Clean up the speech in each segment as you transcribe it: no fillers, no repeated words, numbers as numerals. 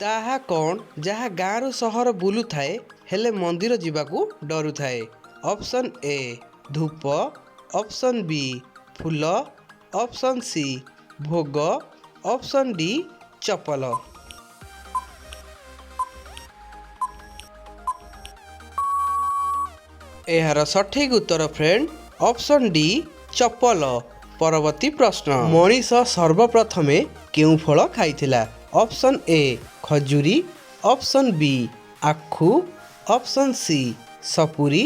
ତାହା କ'ଣ ଯାହା ଗାଁରୁ ସହର ବୁଲୁଥାଏ, ହେଲେ ମନ୍ଦିର ଯିବାକୁ ଡରୁଥାଏ? ଅପସନ୍ ଏ ଧୂପ, ଅପସନ୍ ବି ଫୁଲ, ଅପସନ୍ ସି ଭୋଗ, ଅପସନ୍ ଡି ଚପଲ। ଏହାର ସଠିକ୍ ଉତ୍ତର ଫ୍ରେଣ୍ଡ, ଅପସନ୍ ଡି ଚପଲ। ପରବର୍ତ୍ତୀ ପ୍ରଶ୍ନ, ମଣିଷ ସର୍ବପ୍ରଥମେ କେଉଁ ଫଳ ଖାଇଥିଲା? ଅପସନ୍ ଏ ଖଜୁରୀ, ଅପସନ୍ ବି ଆଖୁ, ଅପସନ୍ ସି ସପୁରୀ,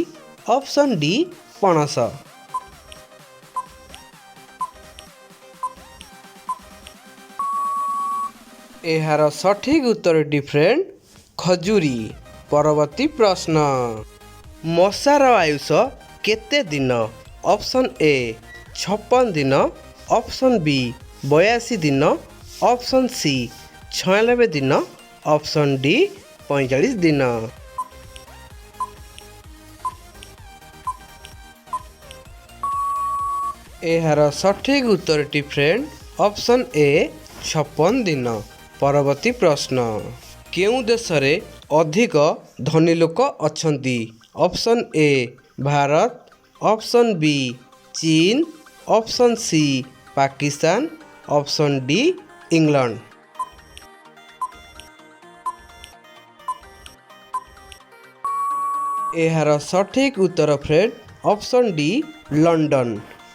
ଅପସନ୍ ଡି ପଣସ। ଏହାର ସଠିକ୍ ଉତ୍ତରଟି ଫ୍ରେଣ୍ଡ, ଖଜୁରୀ। ପରବର୍ତ୍ତୀ ପ୍ରଶ୍ନ, ମଶାର ଆୟୁଷ କେତେ ଦିନ? ଅପସନ୍ ଏ 56 ଦିନ, ଅପସନ୍ ବି 82 ଦିନ, ଅପସନ୍ ସି 96 ଦିନ, ଅପସନ୍ ଡି 45 ଦିନ। ଏହାର ସଠିକ୍ ଉତ୍ତରଟି ଫ୍ରେଣ୍ଡ, ଅପସନ୍ ଏ 56 ଦିନ। ପରବର୍ତ୍ତୀ ପ୍ରଶ୍ନ, କେଉଁ ଦେଶରେ ଅଧିକ ଧନୀ ଲୋକ ଅଛନ୍ତି? Option A Bharat, option B ଚୀନ, option C Pakistan, option D England. ଏହାର ସଠିକ୍ ଉତ୍ତର ଫ୍ରେଣ୍ଡ, ଅପସନ୍ ଡି ଲଣ୍ଡନ।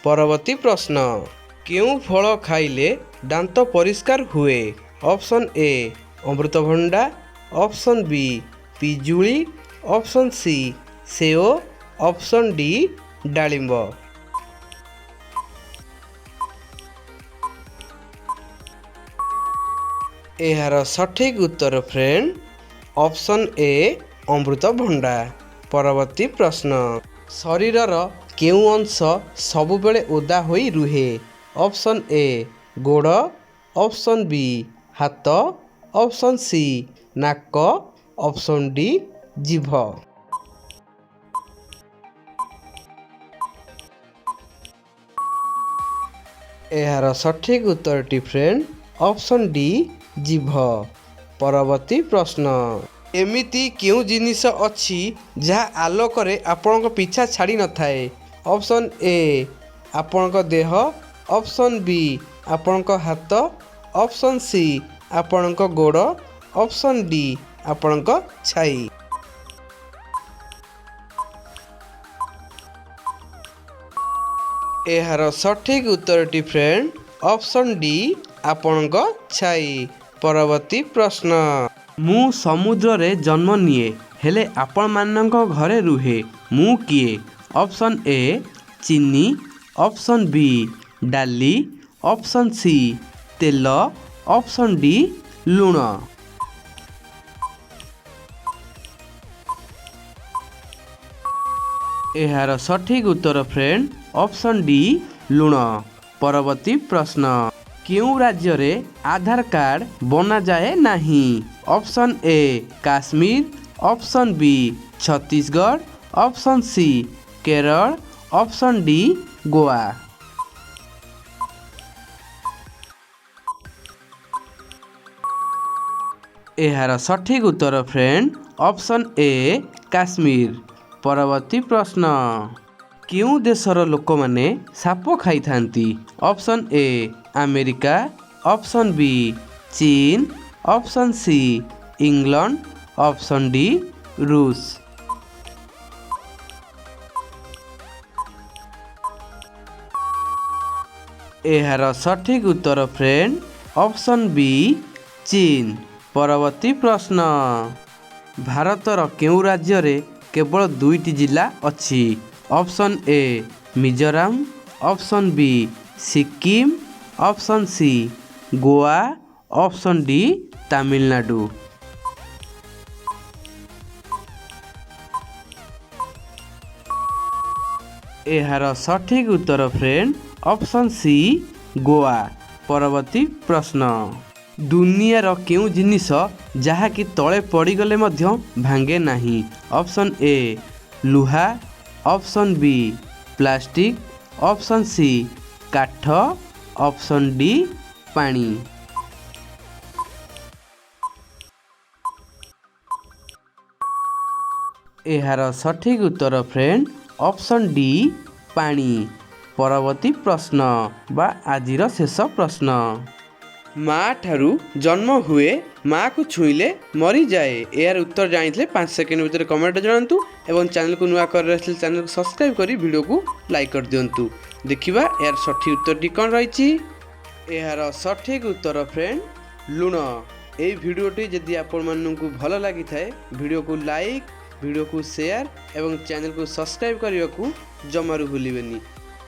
ପରବର୍ତ୍ତୀ ପ୍ରଶ୍ନ, କେଉଁ ଫଳ ଖାଇଲେ ଦାନ୍ତ ପରିଷ୍କାର ହୁଏ? ଅପସନ୍ ଏ ଅମୃତଭଣ୍ଡା, ଅପସନ୍ ବି ପିଜୁଳି, ଅପସନ୍ ସି ସେଓ, ଅପସନ୍ ଡି ଡାଳିମ୍ବ। ଏହାର ସଠିକ୍ ଉତ୍ତର ଫ୍ରେଣ୍ଡ, ଅପସନ୍ ଏ ଅମୃତଭଣ୍ଡା। ପରବର୍ତ୍ତୀ ପ୍ରଶ୍ନ, ଶରୀରର କେଉଁ ଅଂଶ ସବୁବେଳେ ଓଦା ହୋଇ ରୁହେ? ଅପସନ୍ ଏ ଗୋଡ଼, ଅପସନ୍ ବି ହାତ, ଅପସନ୍ ସି ନାକ, ଅପସନ୍ ଡି ଜିଭ। ଏହାର ସଠିକ୍ ଉତ୍ତରଟି ଫ୍ରେଣ୍ଡ, ଅପସନ୍ ଡି ଜିଭ। ପରବର୍ତ୍ତୀ ପ୍ରଶ୍ନ, ଏମିତି କେଉଁ ଜିନିଷ ଅଛି ଯାହା ଆଲୋକରେ ଆପଣଙ୍କ ପିଛା ଛାଡ଼ି ନଥାଏ? ଅପସନ୍ ଏ ଆପଣଙ୍କ ଦେହ, ଅପସନ୍ ବି ଆପଣଙ୍କ ହାତ, ଅପସନ୍ ସି ଆପଣଙ୍କ ଗୋଡ଼, ଅପସନ୍ ଡି ଆପଣଙ୍କ ଛାଇ। ଏହାର ସଠିକ୍ ଉତ୍ତରଟି ଫ୍ରେଣ୍ଡ, ଅପସନ୍ ଡି ଆପଣଙ୍କ ଛାଇ। ପରବର୍ତ୍ତୀ ପ୍ରଶ୍ନ, ମୁଁ ସମୁଦ୍ରରେ ଜନ୍ମ ନିଏ, ହେଲେ ଆପଣମାନଙ୍କ ଘରେ ରୁହେ, ମୁଁ କିଏ? ଅପସନ୍ ଏ ଚିନି, ଅପସନ୍ ବି ଡାଲି, ଅପସନ୍ ସି ତେଲ, ଅପସନ୍ ଡି ଲୁଣ। ଏହାର ସଠିକ୍ ଉତ୍ତର ଫ୍ରେଣ୍ଡ, ଅପସନ୍ ଡି ଲୁଣ। ପରବର୍ତ୍ତୀ ପ୍ରଶ୍ନ, କେଉଁ ରାଜ୍ୟରେ ଆଧାର କାର୍ଡ଼ ବନାଯାଏ ନାହିଁ? Option A Kashmir, option B Chhattisgarh, option C Kerala, option D Goa. ଏହାର ସଠିକ୍ ଉତ୍ତର ଫ୍ରେଣ୍ଡ, ଅପସନ୍ ଏ କାଶ୍ମୀର। ପରବର୍ତ୍ତୀ ପ୍ରଶ୍ନ, କେଉଁ ଦେଶର ଲୋକମାନେ ସାପ ଖାଇଥାନ୍ତି? Option A America, option B ଚୀନ, option C England, option D ରୁଷ। ଏହାର ସଠିକ୍ ଉତ୍ତର ଫ୍ରେଣ୍ଡ, ଅପସନ୍ ବି ଚୀନ। ପରବର୍ତ୍ତୀ ପ୍ରଶ୍ନ, ଭାରତର କେଉଁ ରାଜ୍ୟରେ କେବଳ ଦୁଇଟି ଜିଲ୍ଲା ଅଛି? Option A Mizoram, option B Sikkim, option C Goa, option D Tamil Nadu. ଏହାର ସଠିକ୍ ଉତ୍ତର ଫ୍ରେଣ୍ଡ, ଅପସନ୍ ସି ଗୋଆ। ପରବର୍ତ୍ତୀ ପ୍ରଶ୍ନ, ଦୁନିଆର କେଉଁ ଜିନିଷ ଯାହାକି ତଳେ ପଡ଼ିଗଲେ ମଧ୍ୟ ଭାଙ୍ଗେ ନାହିଁ? ଅପସନ୍ ଏ ଲୁହା, option B plastic, option C କାଠ, ଅପସନ୍ ଡି ପାଣି। ଏହାର ସଠିକ୍ ଉତ୍ତର ଫ୍ରେଣ୍ଡ, ଅପସନ୍ ଡି, ପାଣି। ପରବର୍ତ୍ତୀ ପ୍ରଶ୍ନ ବା ଆଜିର ଶେଷ ପ୍ରଶ୍ନ। ମା ଠାରୁ ଜନ୍ମ ହୁଏ, ମାକୁ ଛୁଇଁଲେ ମରିଯାଏ। ଏହାର ଉତ୍ତର ଜାଣିଥିଲେ 5 ସେକେଣ୍ଡ ଭିତରେ କମେଣ୍ଟ ଜଣାନ୍ତୁ ଏବଂ ଚ୍ୟାନେଲକୁ ନୂଆ କରି ଆସିଲେ ଚ୍ୟାନେଲକୁ ସବସ୍କ୍ରାଇବ୍ କରି ଭିଡ଼ିଓକୁ ଲାଇକ୍ କରିଦିଅନ୍ତୁ। ଦେଖିବା ଏହାର ସଠିକ୍ ଉତ୍ତରଟି କ'ଣ ରହିଛି। ଏହାର ସଠିକ୍ ଉତ୍ତର ଫ୍ରେଣ୍ଡ, ଲୁଣ। ଏହି ଭିଡ଼ିଓଟି ଯଦି ଆପଣମାନଙ୍କୁ ଭଲ ଲାଗିଥାଏ, ଭିଡ଼ିଓକୁ ଲାଇକ୍, ଭିଡ଼ିଓକୁ ସେୟାର ଏବଂ ଚ୍ୟାନେଲକୁ ସବସ୍କ୍ରାଇବ୍ କରିବାକୁ ଜମାରୁ ଭୁଲିବେନି।